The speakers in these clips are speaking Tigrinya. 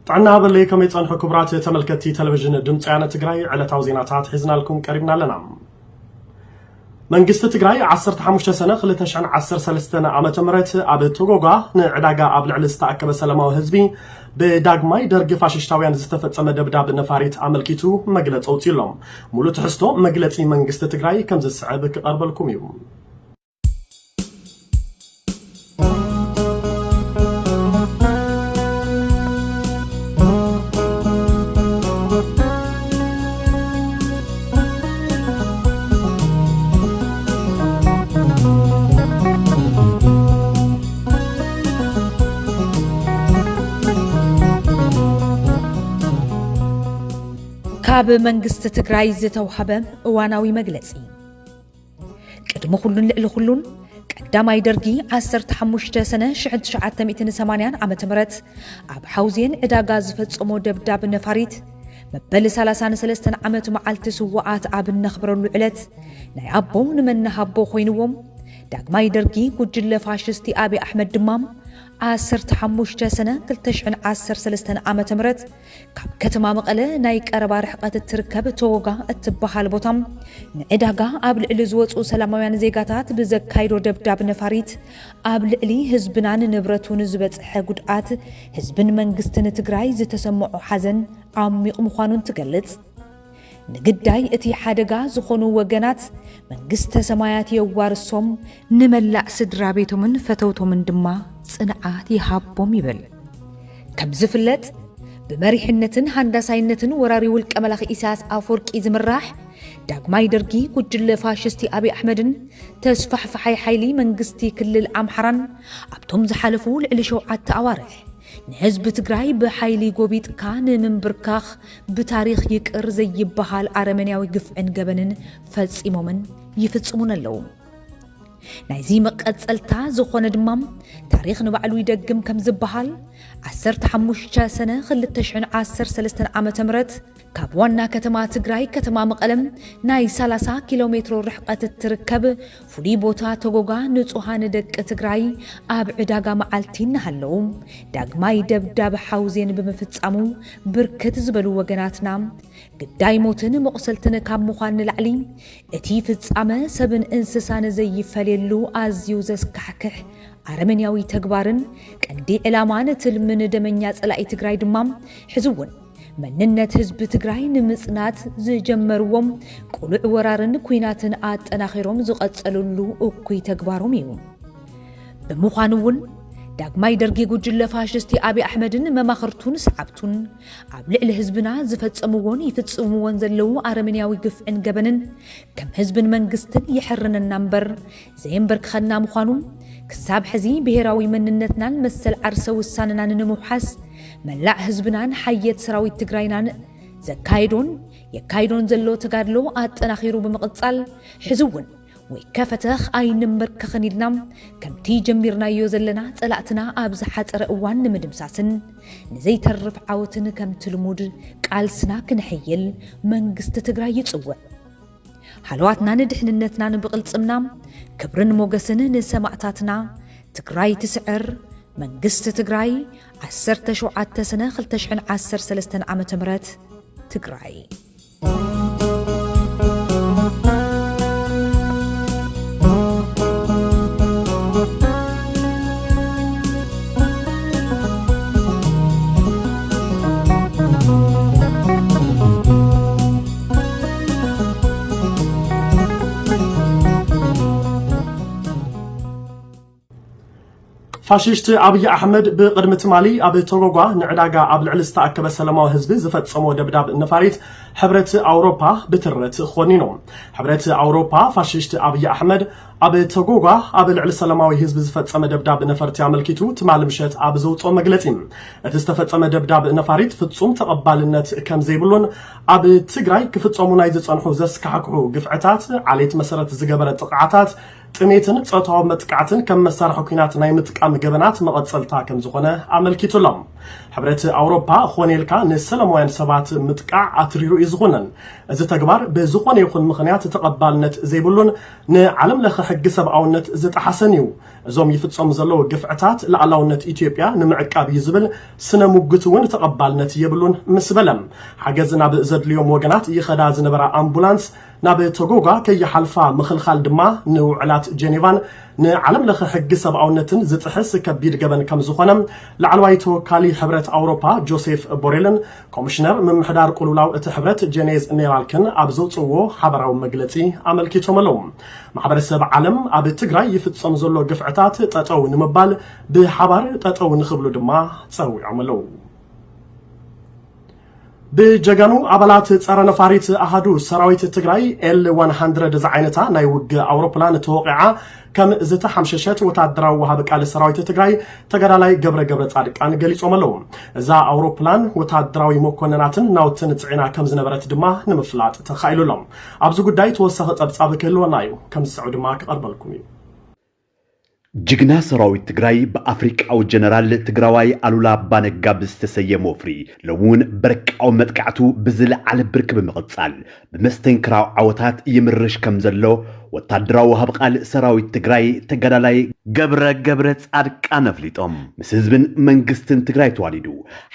ጥዕና በለይ፣ ከመይ ጸንሑ ክቡራት ተመልከትቲ ቴሌቪዥን ድምፂ ወያነ ትግራይ? ዕለታዊ ዜናታት ሒዝናልኩም ቀሪብና ኣለና። መንግስቲ ትግራይ ዓሰርተ ሓሙሽተ ሰነ ክልተ ሽሕን ዓሰርተ ሰለስተን ዓመተ ምህረት ኣብ ቶጎጋ ንዕዳጋ ኣብ ልዕሊ ዝተኣከበ ሰላማዊ ህዝቢ ብዳግማይ ደርጊ ፋሽስታውያን ዝተፈጸመ ደብዳብ ነፋሪት ኣመልኪቱ መግለጺ ኣውጺኡ ኣሎ። ሙሉ ትሕዝቶ መግለጺ መንግስቲ ትግራይ ከም ዝስዕብ ክቐርበልኩም እዩ። ካብ መንግስቲ ትግራይ ዝተውሃበ እዋናዊ መግለጺ። ቅድሚ ኩሉን ልዕሊ ኩሉን፣ ቀዳማይ ደርጊ ዓሰርተ ሓሙሽተ ሰነ ሽሕን ትሽዓተ ሚእትን ሰማንያን ዓመተ ምህረት ኣብ ሓውዜን ዕዳጋ ዝፈጸሞ ደብዳብ ነፋሪት፣ መበል ሰላሳን ሰለስተን ዓመት መዓልቲ ስውኣት ኣብ እነኽብረሉ ዕለት፣ ናይ ኣቦ ንመናሃቦ ኮይንዎም፣ ዳግማይ ደርጊ ጉጅለ ፋሽስቲ ኣብይ ኣሕመድ ድማ፣ ዓሰርተ ሓሙሽተ ሰነ ክልተ ሽሕን ዓሰርተ ሰለስተን ዓመተ ምህረት ካብ ከተማ መቐለ ናይ ቀረባ ርሕቀት እትርከብ ቶጎጋ እትበሃል ቦታ፣ ንዕዳጋ ኣብ ልዕሊ ዝወፁ ሰላማውያን ዜጋታት ብዘካይዶ ደብዳብ ነፋሪት፣ ኣብ ልዕሊ ህዝብናን ንብረቱን ዝበፅሐ ጉድኣት፣ ህዝብን መንግስትን ትግራይ ዝተሰምዖ ሓዘን ዓሚቕ ምዃኑን ትገልጽ። ንግዳይ እቲ ሓደጋ ዝኾኑ ወገናት መንግስተ ሰማያት የዋርሶም፣ ንመላእ ስድራ ቤቶምን ፈተውቶምን ድማ ጽንዓት ይሃቦም ይብል። ከም ዝፍለጥ፣ ብመሪሕነትን ሃንዳሳይነትን ወራሪ ውልቀ መላኺ ኢሳያስ ኣፈወርቂ ዝምራሕ ዳግማይ ደርጊ ጉጅለ ፋሽስቲ ኣብይ ኣሕመድን ተስፋሕፋሓይ ሓይሊ መንግስቲ ክልል ኣምሓራን ኣብቶም ዝሓለፉ ልዕሊ ሸውዓተ ኣዋርሕ ንህዝቢ ትግራይ ብሓይሊ ጎቢጥካ ንምንብርካኽ ብታሪኽ ይቅር ዘይበሃል ኣረመንያዊ ግፍዕን ገበንን ፈጺሞምን ይፍጽሙን ኣለዉ። ናይዚ መቐጸልታ ዝኾነ ድማ፣ ታሪኽ ንባዕሉ ይደግም ከም ዝበሃል፣ ዓሰርተ ሓሙሽተ ሰነ ክልተ ሽሕን ዓሰርተ ሰለስተን ዓመተ ምህረት ካብ ዋና ከተማ ትግራይ ከተማ መቐለም ናይ ሰላሳ ኪሎ ሜትሮ ርሕቀት እትርከብ ፍሉይ ቦታ ተጎጋ ንጹሃን ደቂ ትግራይ ኣብ ዕዳጋ መዓልቲ እናሃለዉ ዳግማይ ደብዳብ ሓውዜን ብምፍጻሙ ብርክት ዝበሉ ወገናትና ግዳይ ሞትን መቑሰልትን ካብ ምዃን ንላዕሊ እቲ ፍጻመ ሰብን እንስሳን ዘይፈለየሉ ኣዝዩ ዘስካሕክሕ ኣረመንያዊ ተግባርን ቀንዲ ዕላማን ትልምን ደመኛ ጸላኢ ትግራይ ድማ ሕዚ እውን መንነት ህዝቢ ትግራይ ንምጽናት ዝጀመርዎም ቅሉዕ ወራርን ኲናትን ኣጠናኺሮም ዝቐጸሉሉ እኩይ ተግባሮም እዩ። ብምዃኑ እውን ዳግማይ ደርጊ ጉጅለ ፋሽስቲ ኣብይ ኣሕመድን መማኽርቱን ሰዓብቱን ኣብ ልዕሊ ህዝብና ዝፈጸምዎን ይፍጽምዎን ዘለዉ ኣረመንያዊ ግፍዕን ገበንን ከም ህዝብን መንግስትን ይሕርነና እምበር ዘየንበርክኸና ምዃኑ፣ ክሳብ ሕዚ ብሄራዊ መንነትናን መሰል ዓርሰ ውሳነናን ንምውሓስ መላእ ህዝብናን ሓየት ሰራዊት ትግራይናን ዘካየዶን የካይዶን ዘሎ ተጋድሎ ኣጠናኺሩ ብምቕጻል፣ ሕዚ እውን ወይ ከፈተኽ ኣይንንበርከኽን ኢልና ከምቲ ጀሚርናዮ ዘለና ጸላእትና ኣብ ዝሓጸረ እዋን ንምድምሳስን ንዘይተርፍ ዓወትን ከምቲ ልሙድ ቃልስና ክነሐይል መንግስቲ ትግራይ ይጽውዕ። ሃለዋትናን ድሕንነትናን ብቕልጽምና፣ ክብርን ሞገስን ንሰማእታትና። ትግራይ ትስዕር። መንግስቲ ትግራይ፣ ዓሰርተ ሸውዓተ ሰነ ክልተ ሽሕን ዓሰርተ ሰለስተን ዓመተ ምህረት። ትግራይ። ፋሽስት ኣብይ ኣሕመድ ብቕድሚ ትማሊ ኣብ ቶጎጓ ንዕዳጋ ኣብ ልዕሊ ዝተኣከበ ሰላማዊ ህዝቢ ዝፈጸሞ ደብዳብ ነፋሪት ሕብረት ኣውሮፓ ብትረት ኾኒኑ። ሕብረት ኣውሮፓ ፋሽስት ኣብይ ኣሕመድ ኣብ ቶጎጓ ኣብ ልዕሊ ሰላማዊ ህዝቢ ዝፈጸመ ደብዳብ ነፈርቲ ኣመልኪቱ ትማሊ ምሸት ኣብ ዘውፅኦ መግለጺ፣ እቲ ዝተፈጸመ ደብዳብ ነፋሪት ፍጹም ተቐባልነት ከም ዘይብሉን ኣብ ትግራይ ክፍጸሙ ናይ ዝጸንሑ ዘስካሕክሑ ግፍዕታት፣ ዓሌት መሰረት ዝገበረ ጥቕዓታት፣ ጥሜትን ጾታዊ መጥቃዕትን ከም መሳርሒ ኲናት ናይ ምጥቃም ገበናት መቐጸልታ ከም ዝኾነ ኣመልኪቱ ኣሎ። ሕብረት ኣውሮፓ ኾነ ኢልካ ንሰላማውያን ሰባት ምጥቃዕ ኣትሪሩ እዩ ዝኾነን። እዚ ተግባር ብዝኾነ ይኹን ምኽንያት ተቐባልነት ዘይብሉን ንዓለም ለኸ ሕጊ ሰብኣውነት ዝጠሓሰን እዩ። እዞም ይፍጸሙ ዘለዉ ግፍዕታት ልኣላውነት ኢትዮጵያ ንምዕቃብ እዩ ዝብል ስነ ሙግት እውን ተቐባልነት የብሉን ምስ በለ፣ ሓገዝ ናብ ዘድልዮም ወገናት ይኸዳ ዝነበራ ኣምቡላንስ ናብ ቶጎጋ ከይሓልፋ ምኽልኻል ድማ ንውዕላት ጀኔቫን ንዓለም ለኸ ሕጊ ሰብኣውነትን ዝጥሕስ ከቢድ ገበን ከም ዝኾነ ላዕለዋይ ተወካሊ ሕብረት ኣውሮፓ ጆሴፍ ቦሬልን ኮሚሽነር ምምሕዳር ቁልውላው እቲ ሕብረት ጀኔዝ ኔራልክን ኣብ ዘውፅዎ ሓበራዊ መግለፂ ኣመልኪቶም ኣለዉ። ማሕበረሰብ ዓለም ኣብ ትግራይ ይፍጸም ዘሎ ግፍዕታት ጠጠው ንምባል ብሓባር ጠጠው ንኽብሉ ድማ ጸዊዖም ኣለዉ። ብጀጋኑ ኣባላት ጸረ ነፋሪት ኣሃዱ ሰራዊት ትግራይ ኤል ዋን ሃንድረድ ዝዓይነታ ናይ ውግእ ኣውሮፕላን ተወቂዓ ከም ዝተሓምሸሸት ወታደራዊ ወሃቢ ቃል ሰራዊት ትግራይ ተጋዳላይ ገብረ ገብረ ጻድቃን ገሊጾም ኣለዉ። እዛ ኣውሮፕላን ወታደራዊ መኮንናትን ናውትን ጽዒና ከም ዝነበረት ድማ ንምፍላጥ ተኻኢሉ ኣሎ። ኣብዚ ጉዳይ ተወሳኺ ጸብጻብ ክህልወና እዩ፣ ከም ዝስዕብ ድማ ክቐርበልኩም እዩ። ጅግና ሰራዊት ትግራይ ብኣፍሪቃዊ ጀነራል ትግራዋይ ኣሉላ ኣባነጋ ብዝተሰየመ ወፍሪ ሎሚ እውን በርቃዊ መጥቃዕቱ ብዝለዓለ ብርኪ ብምቕጻል ብመስተንክራዊ ዓወታት ይምርሽ ከም ዘሎ ወታደራዊ ወሃብ ቃል ሰራዊት ትግራይ ተጋዳላይ ገብረ ገብረ ጻድቃን ኣፍሊጦም። ምስ ህዝብን መንግስትን ትግራይ ተዋዲዱ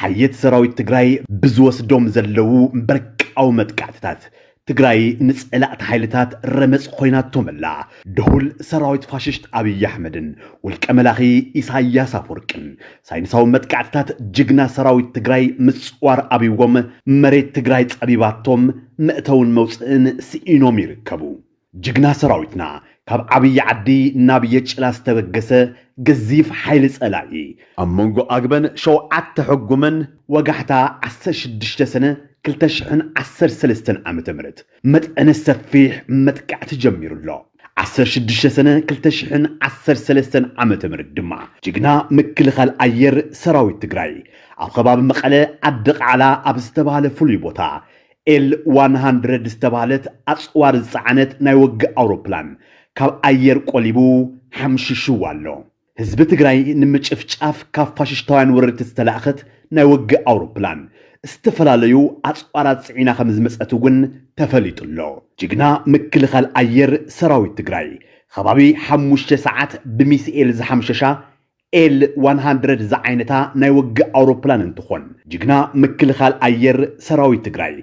ሓየት ሰራዊት ትግራይ ብዝወስዶም ዘለዉ በርቃዊ መጥቃዕትታት ትግራይ ንጸላእቲ ሓይልታት ረመጽ ኮይናቶም ኣላ። ድሁል ሰራዊት ፋሽስት ኣብይ ኣሕመድን ውልቀ መላኺ ኢሳያስ ኣፈወርቅን ሳይንሳዊ መጥቃዕትታት ጅግና ሰራዊት ትግራይ ምጽዋር ኣብይዎም መሬት ትግራይ ጸቢባቶም መእተውን መውፅእን ስኢኖም ይርከቡ። ጅግና ሰራዊትና ካብ ዓብዪ ዓዲ ናብ የጭላ ዝተበገሰ ገዚፍ ሓይሊ ጸላኢ ኣብ መንጎ ኣግበን ሸውዓተ ሕጉምን ወጋሕታ ዓሰርተ ሽዱሽተ ሰነ ክልተ ሽሕን ዓሰርተ ሰለስተን ዓመተ ምህረት መጠነ ሰፊሕ መጥቃዕቲ ጀሚሩ ኣሎ። ዓሰርተ ሽዱሽተ ሰነ ክልተ ሽሕን ዓሰርተ ሰለስተን ዓመተ ምህረት ድማ ጅግና ምክልኻል ኣየር ሰራዊት ትግራይ ኣብ ከባቢ መቐለ ዓዲ ቃዕላ ኣብ ዝተባህለ ፍሉይ ቦታ ኤል ዋን ሃንድረድ ዝተባህለት ኣፅዋር ዝፀዓነት ናይ ውግእ ኣውሮፕላን ካብ ኣየር ቆሊቡ ሓምሽሽዋ ኣሎ። ህዝቢ ትግራይ ንምጭፍጫፍ ካብ ፋሽስታውያን ወረርቲ ዝተላእኸት ናይ ውግእ ኣውሮፕላን ዝተፈላለዩ ኣፅዋራት ፅዒና ከም ዝመፀት እውን ተፈሊጡ ኣሎ። ጅግና ምክልኻል ኣየር ሰራዊት ትግራይ ከባቢ ሓሙሽተ ሰዓት ብሚስኤል ዝሓምሸሻ ኤል ዋን ሃንድረድ ዝዓይነታ ናይ ውግእ ኣውሮፕላን እንትኾን ጅግና ምክልኻል ኣየር ሰራዊት ትግራይ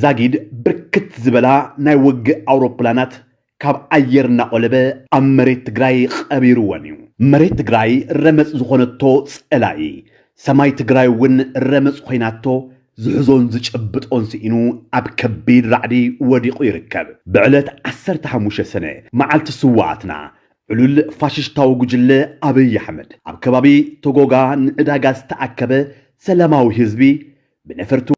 ዛጊድ ብርክት ዝበላ ናይ ውግእ ኣውሮፕላናት ካብ ኣየር እናቆለበ ኣብ መሬት ትግራይ ቀቢርወን እዩ። መሬት ትግራይ ረመፅ ዝኾነቶ ፀላኢ ሰማይ ትግራይ እውን ረመፅ ኮይናቶ ዝሕዞን ዝጨብጦን ስኢኑ ኣብ ከቢድ ራዕዲ ወዲቑ ይርከብ። ብዕለት ዓሰርተ ሓሙሽተ ሰነ መዓልቲ ስዋኣትና ዕሉል ፋሽስታዊ ጉጅለ ኣብይ ኣሕመድ ኣብ ከባቢ ቶጎጋ ንዕዳጋ ዝተኣከበ ሰላማዊ ህዝቢ ብነፈርቲ